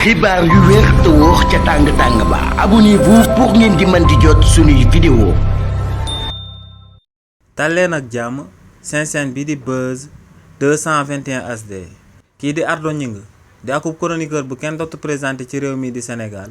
xibaar yu wér te wóor ca tàng ba abonnez-vous pour ngeen di mën di jot suñuy vidéo. dalleen ak jàmm seen chaîne bi di Buzz 221 HD kii di Ardo Gningue di akub chroniqueur bu kenn dootu présenté ci réew mi di Sénégal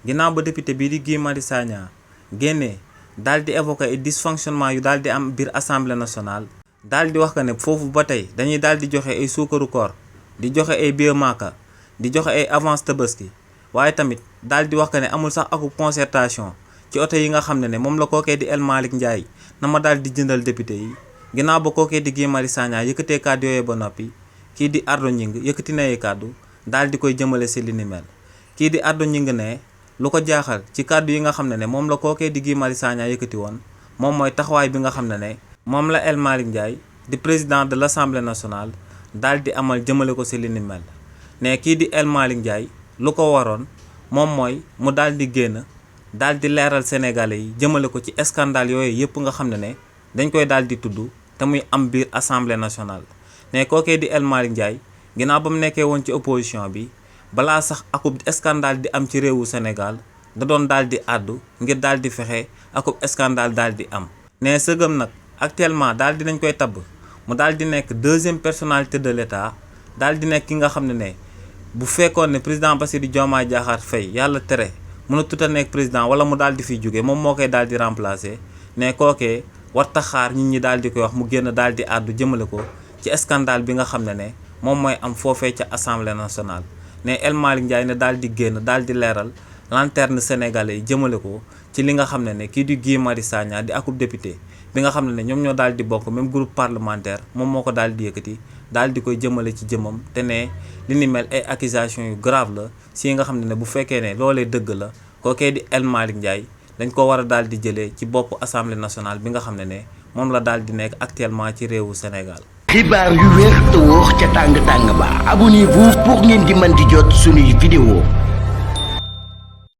ginnaaw ba député bii di Guy Marius Sagna génnee daal di évoqué ay dysfonctionnement yu daal di am biir assemblée nationale daal di wax que ne foofu ba tey dañuy daal di joxe ay suukaru koor di joxe ay biir maaka di joxe ay avance tabaski waaye tamit daal di wax que ne amul sax akub concertation ci oto yi nga xam ne moom la kookee di El Malick Ndiaye na ma daal di jëndal député yi ginnaaw ba kookee di Guy Marius Sagna yëkkatee kàddu yooyu ba noppi kii di Ardo Gningue yëkkati na ay kàddu daal di koy jëmale si li ni mel kii di Ardo Gningue ne lu ko jaaxal ci kàddu yi nga xam ne moom la kookee di Guy Marius Sagna yëkkati woon moom mooy taxawaay bi nga xam ne moom la El Malick Ndiaye di président de l'Assemblée nationale daal di amal jëmale ko si li ni mel ne kii di El Malick Ndiaye lu ko waroon moom mooy mu daal di génn daal di leeral sénégalais yi jëmale ko ci scandale yooyu yëpp nga xam ne dañ koy daal di tudd te muy am biir assemblée nationale ne kookee di El Malick Ndiaye ginnaaw ba mu nekkee woon ci opposition bi balaa sax akub scandale di am ci réewu Sénégal da doon daal di àddu ngir daal di fexe akub scandale daal di am ne sëgëm nag actuellement daal di nañ koy tabb mu daal di nekk deuxième personnalité de l'État daal di nekk ki nga xam ne bu fekkoon ne président Bassirou Diomaye Diakhar Faye yàlla tere mënatut a nekk président wala mu daal di fiy jóge moom moo koy daal di remplacer ne kookee warta xaar nit ñi daal di koy wax mu génn daal di àddu jëmale ko ci scandale bi nga xam ne moom mooy am foofee ca assemblée nationale ne El Malick Ndiaye ne daal di génn daal di leeral lanterne sénégalais yi jëmale ko ci li nga xam ne kii di Guy Marius Sagna di akub député bi nga xam ne ñoom ñoo daal di bokk même groupe parlementaire moom moo ko daal di yëkkati daal di koy jëmale ci jëmam te ne li ni mel ay accusation yu grave la si nga xam ne bu fekkee ne loolee dëgg la kookee di El Malick Ndiaye dañ ko war a daal di jëlee ci bopp assemblée nationale bi nga xam ne moom la daal di nekk actuellement ci réewu Sénégal. xibaar yu wér te wóor ca tàng ba abonnez-vous pour ngeen di mën di jot suñuy vidéo.